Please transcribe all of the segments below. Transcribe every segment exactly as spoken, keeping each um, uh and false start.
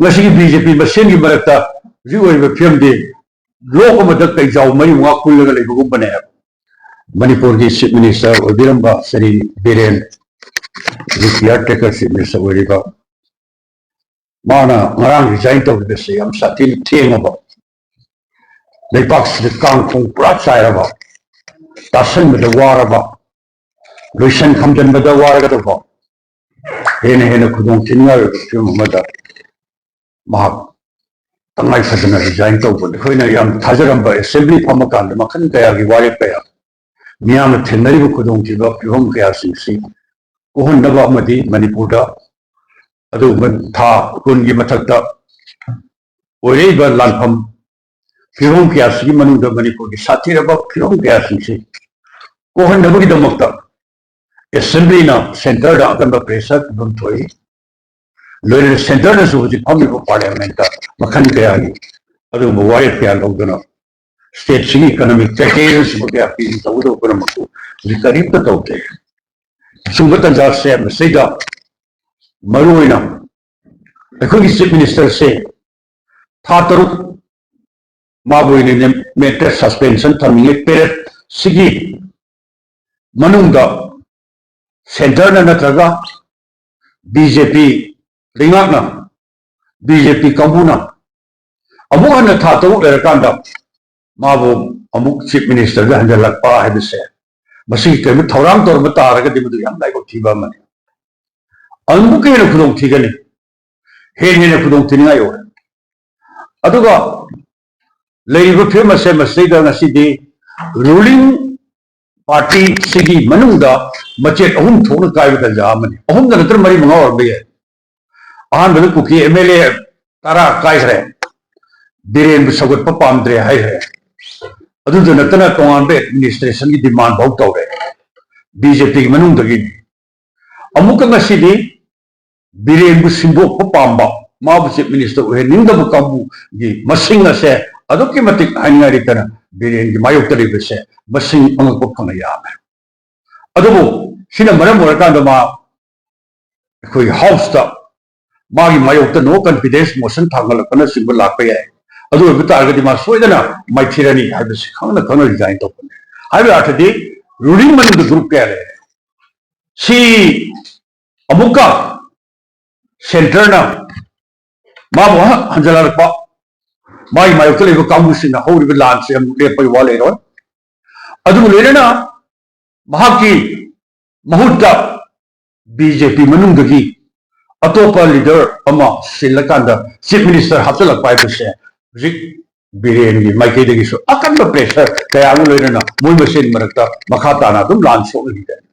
ꯉꯁꯤꯒꯤ B J ꯄꯤ ꯃꯁꯦꯟꯒꯤ ꯃꯔꯛꯇ ꯍꯧꯖꯤꯛ ꯑꯣꯏꯔꯤꯕ ꯐꯤꯕꯝꯗꯤ ꯂꯣꯛ ꯑꯃꯗ ꯀꯩꯖꯥꯎ ꯃꯔꯤ ꯃꯉꯥ ꯀꯨꯜꯂꯒ ꯂꯩꯕꯒꯨꯝꯕꯅꯦ ꯍꯥꯏꯕ꯫ ꯃꯅꯤꯄꯨꯔꯒꯤ ꯆꯤꯐ ꯃꯤꯅꯤꯁꯇꯔ ꯑꯣꯏꯕꯤꯔꯝꯕ ꯁ꯭ꯔꯤ ꯕꯤꯔꯦꯟ, ꯔꯤꯇꯤꯌꯥꯔ ꯇꯦꯀꯔ ꯆꯤꯐ ꯃꯤꯅꯤꯁꯇꯔ ꯑꯣꯏꯔꯤꯕ, ꯃꯥꯅ ꯉꯔꯥꯡ ꯔꯤꯖꯥꯏꯟ ꯇꯧꯔꯤꯕꯁꯦ ꯌꯥꯝ ꯁꯥꯊꯤꯅ ꯊꯦꯡꯉꯕ, ꯂꯩꯕꯥꯛꯁꯤꯗ ꯀꯥꯡꯈꯣꯡ ꯄꯨꯔꯥ ꯆꯥꯏꯔꯕ, ꯇꯥꯁꯟꯕꯗ ꯋꯥꯔꯕ, ꯂꯣꯏꯁꯟ ꯈꯝꯖꯟꯕꯗ ꯋꯥꯔꯒꯗꯕ, ꯍꯦꯟꯅ ꯍꯦꯟꯅ ꯈꯨꯗꯣꯡ ꯊꯤꯅꯤꯡꯉꯥꯏ ꯑꯣꯏꯕ ꯐꯤꯕꯝ ꯑꯃꯗ ꯃꯍꯥꯛ ꯇꯉꯥꯏ ꯐꯗꯅ ꯔꯤꯖꯥꯏꯟ ꯇꯧꯕꯅꯤ꯫ ꯑꯩꯈꯣꯏꯅ ꯌꯥꯝ ꯊꯥꯖꯔꯝꯕ ꯑꯦꯁꯦꯝꯕ꯭ꯂꯤ ꯐꯝꯃꯀꯥꯟꯗ ꯃꯈꯜ ꯀꯌꯥꯒꯤ ꯋꯥꯔꯦꯞ ꯀꯌꯥ, ꯃꯤꯌꯥꯝꯅ ꯊꯦꯡꯅꯔꯤꯕ ꯈꯨꯗꯣꯡꯊꯤꯕ ꯐꯤꯕꯝ ꯀꯌꯥꯁꯤꯡꯁꯤ ꯀꯣꯛꯍꯟꯅꯕ ꯑꯃꯗꯤ ꯃꯅꯤꯄꯨꯔꯗ ꯑꯗꯨꯒꯨꯝꯕ ꯊꯥ ꯀꯨꯟꯒꯤ ꯃꯊꯛꯇ ꯑꯣꯏꯔꯛꯏꯕ ꯂꯥꯟꯐꯝ ꯐꯤꯕꯝ ꯀꯌꯥꯁꯤꯒꯤ ꯃꯅꯨꯡꯗ ꯃꯅꯤꯄꯨꯔꯒꯤ ꯁꯥꯊꯤꯔꯕ ꯐꯤꯕꯝ ꯀꯌꯥꯁꯤꯡꯁꯤ ꯀꯣꯛꯍꯟꯅꯕꯒꯤꯗꯃꯛꯇ ꯑꯦꯁꯦꯝꯕ꯭ꯂꯤꯅ ꯁꯦꯟꯇꯔꯗ ꯑꯀꯟꯕ ꯄ꯭ꯔꯦꯁꯔ ꯄꯤꯐꯝ ꯊꯣꯛꯏ꯫ ꯂꯣꯏꯅꯅ ꯁꯦꯟꯇꯔꯅꯁꯨ ꯍꯧꯖꯤꯛ ꯐꯝꯃꯤꯕ ꯄꯥꯔꯂꯤꯌꯥꯃꯦꯟꯠꯇ ꯃꯈꯜ ꯀꯌꯥꯒꯤ ꯑꯗꯨꯒꯨꯝꯕ ꯋꯥꯔꯦꯞ ꯀꯌꯥ ꯂꯧꯗꯨꯅ ꯁ꯭ꯇꯦꯠꯁꯤꯒꯤ ꯏꯀꯣꯅꯣꯃꯤꯛ ꯀꯦꯇꯦꯒꯣꯔꯤꯁꯤꯡ ꯀꯌꯥ ꯄꯤꯔꯤ ꯇꯧꯒꯗꯧꯕ ꯄꯨꯝꯅꯃꯛꯇꯨ ꯍꯧꯖꯤꯛ ꯀꯔꯤꯝꯇ ꯇꯧꯗꯦ꯫ ꯑꯁꯨꯝꯕ ꯇꯥꯟꯖꯥꯁꯦ ꯃꯁꯤꯗ ꯃꯔꯨꯑꯣꯏꯅ ꯑꯩꯈꯣꯏꯒꯤ ꯆꯤꯐ ꯃꯤꯅꯤꯁꯇꯔꯁꯦ ꯊꯥ ꯇꯔꯨꯛ ꯃꯥꯕꯨ ꯑꯣꯏꯅ ꯃꯦꯟꯇꯦꯠ ꯁꯁꯄꯦꯟꯁꯟ ꯊꯝꯃꯤꯉꯩ ꯄꯦꯔꯦꯠ ꯁꯤꯒꯤ ꯃꯅꯨꯡꯗ ꯁꯦꯟꯇꯔꯅ ꯅꯠꯇ꯭ꯔꯒ ꯕꯤ ꯖꯦ ꯄꯤ ꯂꯩꯉꯥꯛꯅ, ꯕꯤ ꯖꯦ ꯄꯤ ꯀꯥꯡꯕꯨꯅ ꯑꯃꯨꯛ ꯍꯟꯅ ꯊꯥ ꯇꯔꯨꯛ ꯂꯩꯔꯀꯥꯟꯗ ꯃꯥꯕꯨ ꯑꯃꯨꯛ ꯆꯤꯐ ꯃꯤꯅꯤꯁꯇꯔꯗ ꯍꯟꯖꯜꯂꯛꯄ ꯍꯥꯏꯕꯁꯦ, ꯃꯁꯤꯒꯤ ꯀꯔꯤꯒꯨꯝꯕ ꯊꯧꯔꯥꯡ ꯇꯧꯔꯝꯕ ꯇꯥꯔꯒꯗꯤ ꯃꯗꯨ ꯌꯥꯝ ꯂꯥꯏꯕꯛ ꯊꯤꯕ ꯑꯃꯅꯤ꯫ ꯑꯃꯨꯛꯀ ꯍꯦꯟꯅ ꯈꯨꯗꯣꯡ ꯊꯤꯒꯅꯤ, ꯍꯦꯟꯅ ꯍꯦꯟꯅ ꯈꯨꯗꯣꯡ ꯊꯤꯅꯤꯡꯉꯥꯏ ꯑꯣꯏ꯫ ꯑꯗꯨꯒ ꯂꯩꯔꯤꯕ ꯐꯤꯕꯝ ꯑꯁꯦ ꯃꯁꯤꯗ ꯉꯁꯤꯗꯤ ꯔꯨꯂꯤꯡ ꯄꯥꯔꯇꯤꯁꯤꯒꯤ ꯃꯅꯨꯡꯗ ꯃꯆꯦꯠ ꯑꯍꯨꯝ ꯊꯣꯛꯅ ꯀꯥꯏꯕ ꯇꯥꯟꯖꯥ ꯑꯃꯅꯤ꯫ ꯑꯍꯨꯝꯗ ꯅꯠꯇ꯭ꯔ ꯃꯔꯤ ꯃꯉꯥ ꯑꯣꯏꯔꯝꯕ ꯌꯥꯏ꯫ ꯑꯍꯥꯟꯕꯗ ꯀꯨꯀꯤ ꯑꯦꯝ ꯑꯦꯜ ꯑꯦ ꯇꯔꯥ ꯀꯥꯏꯈ꯭ꯔꯦ, ꯕꯤꯔꯦꯟꯕꯨ ꯁꯧꯒꯠꯄ ꯄꯥꯝꯗ꯭ꯔꯦ ꯍꯥꯏꯈ꯭ꯔꯦ꯫ ꯑꯗꯨꯗ ꯅꯠꯇꯅ ꯇꯣꯉꯥꯟꯕ ꯑꯦꯗꯃꯤꯅꯤꯁꯇ꯭ꯔꯦꯁꯟꯒꯤ ꯗꯤꯃꯥꯟ ꯐꯥꯎ ꯇꯧꯔꯦ꯫ ꯕꯤ ꯖꯦ ꯄꯤꯒꯤ ꯃꯅꯨꯡꯗꯒꯤ ꯑꯃꯨꯛꯀ ꯉꯁꯤꯗꯤ ꯕꯤꯔꯦꯟꯕꯨ ꯁꯤꯟꯗꯣꯛꯄ ꯄꯥꯝꯕ, ꯃꯥꯕꯨ ꯆꯤꯐ ꯃꯤꯅꯤꯁꯇꯔ ꯑꯣꯏꯍꯟꯅꯤꯡꯗꯕ ꯀꯥꯡꯕꯨꯒꯤ ꯃꯁꯤꯡ ꯑꯁꯦ ꯑꯗꯨꯛꯀꯤ ꯃꯇꯤꯛ ꯍꯥꯏꯅꯤꯡꯉꯥꯏ ꯂꯩꯇꯅ ꯕꯤꯔꯦꯟꯒꯤ ꯃꯥꯌꯣꯛꯇ ꯂꯩꯕꯁꯦ ꯃꯁꯤꯡ ꯑꯉꯛꯄ ꯐꯪꯅ ꯌꯥꯝꯃꯦ꯫ ꯑꯗꯨꯕꯨ ꯁꯤꯅ ꯃꯔꯝ ꯑꯣꯏꯔꯀꯥꯟꯗ ꯃꯥ ꯑꯩꯈꯣꯏꯒꯤ ꯍꯥꯎꯁꯇ ꯃꯥꯒꯤ ꯃꯥꯌꯣꯛꯇ no confidence motion ꯊꯥꯡꯒꯠꯂꯛꯄꯅꯆꯤꯡꯕ ꯂꯥꯛꯄ ꯌꯥꯏ꯫ ꯑꯗꯨ ꯑꯣꯏꯕ ꯇꯥꯔꯒꯗꯤ ꯃꯥ ꯁꯣꯏꯗꯅ ꯃꯥꯏꯊꯤꯔꯅꯤ ꯍꯥꯏꯕꯁꯤ ꯈꯪꯅ ꯈꯪꯅ resign ꯇꯧꯕꯅꯤ꯫ ꯍꯥꯏꯕꯒꯤ ꯑꯔꯊꯗꯤ ruling ꯃꯅꯨꯡꯗ group ꯀꯌꯥ ꯂꯩꯔꯦ꯫ ꯁꯤ ꯑꯃꯨꯛꯀ centreꯅ ꯃꯥꯕꯨ ꯍꯟꯖꯜꯍꯜꯂꯛꯄ, ꯃꯥꯒꯤ ꯃꯥꯌꯣꯛꯇ ꯂꯩꯕ ꯀꯥꯡꯕꯨꯁꯤꯡꯅ ꯍꯧꯔꯤꯕ ꯂꯥꯟꯁꯦ ꯑꯃꯨꯛ ꯂꯦꯞꯄꯒꯤ ꯋꯥ ꯂꯩꯔꯣꯏ꯫ ꯑꯗꯨꯒ ꯂꯣꯏꯅꯅ ꯃꯍꯥꯛꯀꯤ ꯃꯍꯨꯠꯇ ꯕꯤ ꯖꯦ ꯄꯤ ꯃꯅꯨꯡꯗꯒꯤ ꯑꯇꯣꯞꯄ leader ꯑꯃ ꯁꯤꯜꯂꯀꯥꯟꯗ chief minister ꯍꯥꯞꯆꯤꯜꯂꯛꯄ ꯍꯥꯏꯕꯁꯦ ꯍꯧꯖꯤꯛ ꯕꯤꯔꯦꯟꯒꯤ ꯃꯥꯏꯀꯩꯗꯒꯤꯁꯨ ꯑꯀꯟꯕ pressure ꯀꯌꯥ ꯑꯃ ꯂꯣꯏꯅꯅ ꯃꯣꯏ ꯃꯁꯦꯟ ꯃꯔꯛꯇ ꯃꯈꯥ ꯇꯥꯅ ꯑꯗꯨꯝ ꯂꯥꯟ ꯁꯣꯛꯂꯤꯕꯅꯤ꯫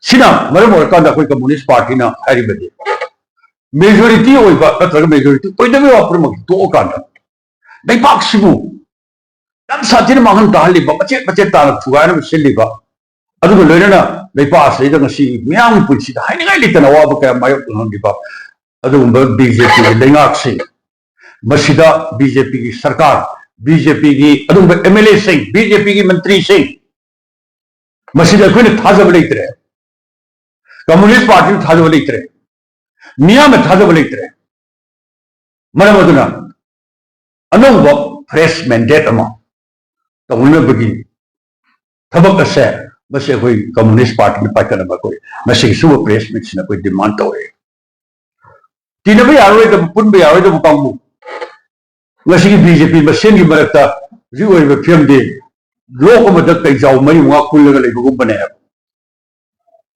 ꯁꯤꯅ ꯃꯔꯝ ꯑꯣꯏꯔꯀꯥꯟꯗ ꯑꯩꯈꯣꯏ Communist Partyꯅ ꯍꯥꯏꯔꯤꯕꯗꯤ majority ꯑꯣꯏꯕ ꯅꯠꯇ꯭ꯔꯒ majority ꯑꯣꯏꯗꯕ ꯋꯥ ꯄꯨꯝꯅꯃꯛ ꯇꯣꯛꯑꯀꯥꯟꯗ ꯂꯩꯕꯥꯛꯁꯤꯕꯨ ꯌꯥꯝ ꯁꯥꯊꯤꯅ ꯃꯥꯡꯍꯟ ꯇꯥꯍꯜꯂꯤꯕ, ꯃꯆꯦꯠ ꯃꯆꯦꯠ ꯇꯥꯅ ꯊꯨꯒꯥꯏꯅꯕ ꯁꯤꯜꯂꯤꯕ, ꯑꯗꯨꯒ ꯂꯣꯏꯅꯅ ꯂꯩꯕꯥꯛ ꯑꯁꯤꯗ ꯉꯁꯤ ꯃꯤꯌꯥꯝꯒꯤ ꯄꯨꯟꯁꯤꯗ ꯍꯥꯏꯅꯤꯡꯉꯥꯏ ꯂꯩꯇꯅ ꯑꯋꯥꯕ ꯀꯌꯥ ꯃꯥꯌꯣꯛꯅꯍꯜꯂꯤꯕ ꯑꯗꯨꯒꯨꯝꯕ ꯕꯤ ꯖꯦ ꯄꯤꯒꯤ ꯂꯩꯉꯥꯛꯁꯤꯡ, ꯃꯁꯤꯗ ꯕꯤ ꯖꯦ ꯄꯤꯒꯤ ꯁꯔꯀꯥꯔ, ꯕꯤ ꯖꯦ ꯄꯤꯒꯤ ꯑꯗꯨꯒꯨꯝꯕ ꯑꯦꯝ ꯑꯦꯜ ꯑꯦꯁꯤꯡ, ꯕꯤ ꯖꯦ ꯄꯤꯒꯤ ꯃꯟꯇ꯭ꯔꯤꯁꯤꯡ, ꯃꯁꯤꯗ ꯑꯩꯈꯣꯏꯅ ꯊꯥꯖꯕ ꯂꯩꯇ꯭ꯔꯦ꯫ Communist Partyꯗ ꯊꯥꯖꯕ ꯂꯩꯇ꯭ꯔꯦ꯫ ꯃꯤꯌꯥꯝꯅ ꯊꯥꯖꯕ ꯂꯩꯇ꯭ꯔꯦ꯫ ꯃꯔꯝ ꯑꯗꯨꯅ ꯑꯅꯧꯕ fresh mandate ꯑꯃ ꯇꯧꯅꯅꯕꯒꯤ ꯊꯕꯛ ꯑꯁꯦ ꯃꯁꯤ ꯑꯩꯈꯣꯏ Communist Partyꯅ ꯄꯥꯏꯈꯠꯅꯕ ꯑꯩꯈꯣꯏ ꯉꯁꯤꯒꯤ ꯁꯨꯕ press meetꯁꯤꯅ ꯑꯩꯈꯣꯏ demand ꯇꯧꯔꯛꯑꯦ꯫ ꯇꯤꯟꯅꯕ ꯌꯥꯔꯣꯏꯗꯕ, ꯄꯨꯟꯕ ꯌꯥꯔꯣꯏꯗꯕ ꯀꯥꯡꯕꯨ, ꯉꯁꯤꯒꯤ ꯕꯤ ꯖꯦ ꯄꯤ ꯃꯁꯦꯟꯒꯤ ꯃꯔꯛꯇ ꯍꯧꯖꯤꯛ ꯑꯣꯏꯔꯤꯕ ꯐꯤꯕꯝꯗꯤ ꯂꯣꯛ ꯑꯃꯗ ꯀꯩꯖꯥꯎ ꯃꯔꯤ ꯃꯉꯥ ꯄꯨꯜꯂꯒ ꯂꯩꯕꯒꯨꯝꯕꯅꯦ ꯍꯥꯏꯕ꯫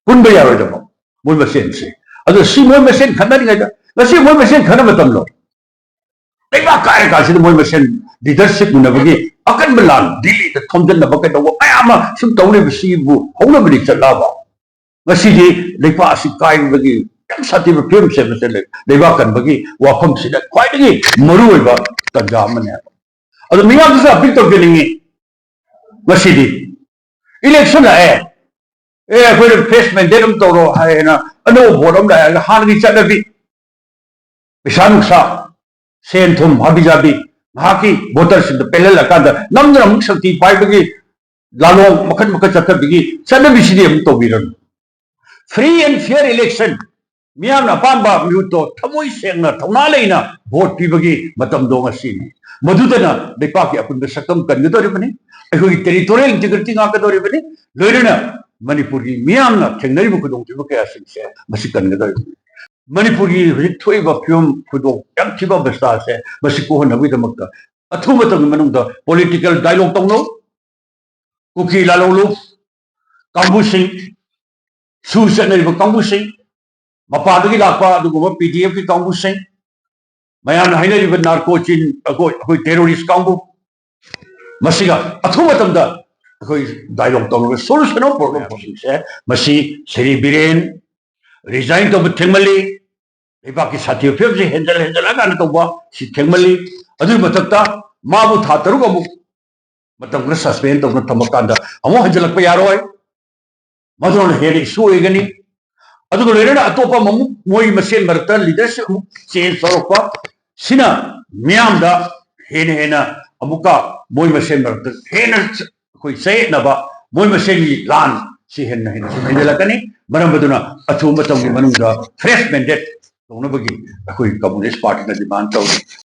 ꯄꯨꯟꯕ ꯌꯥꯔꯣꯏꯗꯕ ꯃꯣꯏ ꯃꯁꯦꯟꯁꯦ꯫ ꯑꯗꯣ ꯁꯤ ꯃꯣꯏ ꯃꯁꯦꯟ ꯈꯠꯅꯔꯤꯉꯩꯗ, ꯉꯁꯤ ꯃꯣꯏ ꯃꯁꯦꯟ ꯈꯠꯅ ꯃꯇꯝꯂꯣ? ꯂꯩꯕꯥꯛ ꯀꯥꯏꯔ ꯀꯥꯟꯁꯤꯗ ꯃꯣꯏ ꯃꯁꯦꯟ leadership ꯃꯨꯟꯅꯕꯒꯤ ꯑꯀꯟꯕ ꯂꯥꯟ ꯗꯤꯜꯂꯤꯗ ꯊꯣꯝꯖꯤꯟꯅꯕ ꯀꯩꯗꯧꯕ ꯃꯌꯥꯝ ꯑꯃ ꯁꯨꯝ ꯇꯧꯔꯤꯕꯁꯤꯕꯨ ꯍꯧꯅꯕꯗꯤ ꯆꯠꯂꯕ? ꯉꯁꯤꯗꯤ ꯂꯩꯕꯥꯛ ꯑꯁꯤ ꯀꯥꯏꯕꯒꯤ ꯌꯥꯝ ꯁꯥꯊꯤꯕ ꯐꯤꯕꯝꯁꯦ ꯃꯁꯤ ꯂꯩ-, ꯂꯩꯕꯥꯛ ꯀꯟꯕꯒꯤ ꯋꯥꯐꯝꯁꯤꯗ ꯈ꯭ꯋꯥꯏꯗꯒꯤ ꯃꯔꯨꯑꯣꯏꯕ ꯇꯥꯟꯖꯥ ꯑꯃꯅꯦ ꯍꯥꯏꯕ꯫ ꯑꯗꯣ ꯃꯤꯌꯥꯝꯗꯁꯨ appeal ꯇꯧꯖꯅꯤꯡꯉꯤ꯫ ꯉꯁꯤꯗꯤ election ꯂꯥꯛꯑꯦ, ꯑꯦ, ꯑꯩꯈꯣꯏꯅ fresh mandate ꯑꯃ ꯇꯧꯔꯣ ꯍꯥꯏꯅ ꯑꯅꯧꯕ vote ꯑꯃ ꯂꯥꯛꯑꯒ ꯍꯥꯟꯅꯒꯤ ꯆꯠꯅꯕꯤ, ꯄꯩꯁꯥ ꯅꯨꯡꯁꯥ, ꯁꯦꯟ ꯊꯨꯝ ꯍꯥꯕꯤ ꯖꯥꯕꯤ ꯉꯥꯏꯍꯥꯛꯀꯤ voterꯁꯤꯡꯗ ꯄꯦꯜꯍꯜꯂꯀꯥꯟꯗ ꯅꯝꯗꯨꯅ ꯑꯃꯨꯛ ꯁꯛꯇꯤ ꯄꯥꯏꯕꯒꯤ ꯂꯥꯂꯣꯡ ꯃꯈꯜ ꯃꯈꯜ ꯆꯠꯊꯕꯤꯒꯤ ꯆꯠꯅꯕꯤꯁꯤꯗꯤ ꯑꯃꯨꯛ ꯇꯧꯕꯤꯔꯅꯨ꯫ Free and fair election ꯃꯤꯌꯥꯝꯅ ꯑꯄꯥꯝꯕ ꯃꯤꯍꯨꯠꯇꯣ ꯊꯃꯣꯏ ꯁꯦꯡꯅ, ꯊꯧꯅꯥ ꯂꯩꯅ ꯚꯣꯠ ꯄꯤꯕꯒꯤ ꯃꯇꯝꯗꯣ ꯉꯁꯤꯅꯤ꯫ ꯃꯗꯨꯗꯅ ꯂꯩꯄꯥꯛꯀꯤ ꯑꯄꯨꯟꯕ ꯁꯛꯇꯝ ꯀꯟꯒꯗꯧꯔꯤꯕꯅꯤ, ꯑꯩꯈꯣꯏꯒꯤ territorial integrity ꯉꯥꯛꯀꯗꯧꯔꯤꯕꯅꯤ, ꯂꯣꯏꯅꯅ ꯃꯅꯤꯄꯨꯔꯒꯤ ꯃꯤꯌꯥꯝꯅ ꯊꯦꯡꯅꯔꯤꯕ ꯈꯨꯗꯣꯡꯊꯤꯕ ꯀꯌꯥꯁꯤꯡꯁꯦ ꯃꯁꯤ ꯀꯟꯒꯗꯧꯔꯤꯕꯅꯤ꯫ ꯃꯅꯤꯄꯨꯔꯒꯤ ꯍꯧꯖꯤꯛ ꯊꯣꯛꯏꯕ ꯐꯤꯕꯝ, ꯈꯨꯗꯣꯡ ꯌꯥꯝ ꯊꯤꯕ ꯑꯕꯁꯊꯥ ꯑꯁꯦ ꯃꯁꯤ ꯀꯣꯛꯍꯟꯅꯕꯒꯤꯗꯃꯛꯇ ꯑꯊꯨꯕ ꯃꯇꯝꯒꯤ ꯃꯅꯨꯡꯗ political dialogue ꯇꯧꯅꯧ꯫ ꯀꯨꯀꯤ ꯂꯥꯂꯣꯡꯂꯨꯞ ꯀꯥꯡꯕꯨꯁꯤꯡ, ꯁꯨ ꯆꯠꯅꯔꯤꯕ ꯀꯥꯡꯕꯨꯁꯤꯡ, ꯃꯄꯥꯟꯗꯒꯤ ꯂꯥꯛꯄ ꯑꯗꯨꯒꯨꯝꯕ PDF ꯀꯤ ꯀꯥꯡꯕꯨꯁꯤꯡ, ꯃꯌꯥꯝꯅ ꯍꯥꯏꯅꯔꯤꯕ narco ꯆꯤꯟ, ꯑꯩꯈꯣꯏ, ꯑꯩꯈꯣꯏ terrorist ꯀꯥꯡꯕꯨ, ꯃꯁꯤꯒ ꯑꯊꯨꯕ ꯃꯇꯝꯗ ꯑꯩꯈꯣꯏ dialogue ꯇꯧꯔꯒ solution of problem ꯁꯤꯡꯁꯦ, ꯃꯁꯤ ꯁ꯭ꯔꯤ ꯕꯤꯔꯦꯟ resign ꯇꯧꯕ ꯊꯦꯡꯃꯜꯂꯤ, ꯂꯩꯕꯥꯛꯀꯤ ꯁꯥꯊꯤꯕ ꯐꯤꯕꯝꯁꯤ ꯍꯦꯟꯖꯜ ꯍꯦꯟꯖꯜꯂꯀꯥꯟꯗ ꯇꯧꯕ ꯁꯤ ꯊꯦꯡꯃꯜꯂꯤ꯫ ꯑꯗꯨꯒꯤ ꯃꯊꯛꯇ ꯃꯥꯕꯨ ꯊꯥ ꯇꯔꯨꯛ ꯑꯃꯨꯛ ꯃꯇꯝ ꯈꯔ suspend ꯇꯧꯗꯨꯅ ꯊꯝꯃꯀꯥꯟꯗ ꯑꯃꯨꯛ ꯍꯟꯖꯜꯂꯛꯄ ꯌꯥꯔꯣꯏ, ꯃꯗꯨꯅ ꯍꯦꯟꯅ issue ꯑꯣꯏꯒꯅꯤ꯫ ꯑꯗꯨꯒ ꯂꯣꯏꯅꯅ ꯑꯇꯣꯞꯄ ꯑꯃꯨꯛ ꯃꯣꯏ ꯃꯁꯦꯟ ꯃꯔꯛꯇ leadership ꯑꯃꯨꯛ change ꯇꯧꯔꯛꯄ, ꯁꯤꯅ ꯃꯤꯌꯥꯝꯗ ꯍꯦꯟꯅ ꯍꯦꯟꯅ ꯑꯃꯨꯛꯀ ꯃꯣꯏ ꯃꯁꯦꯟ ꯃꯔꯛꯇ ꯍꯦꯟꯅ ꯑꯩꯈꯣꯏ ꯆꯌꯦꯠꯅꯕ, ꯃꯣꯏ ꯃꯁꯦꯟꯒꯤ ꯂꯥꯟ ꯁꯤ ꯍꯦꯟꯅ ꯍꯦꯟꯅ ꯁꯨꯝ ꯍꯦꯟꯖꯜꯂꯛꯀꯅꯤ꯫ ꯃꯔꯝ ꯑꯗꯨꯅ ꯑꯊꯨꯕ ꯃꯇꯝꯒꯤ ꯃꯅꯨꯡꯗ fresh mandate ꯇꯧꯅꯕꯒꯤ ꯑꯩꯈꯣꯏ Communist Party ꯅ demand ꯇꯧꯔꯤ꯫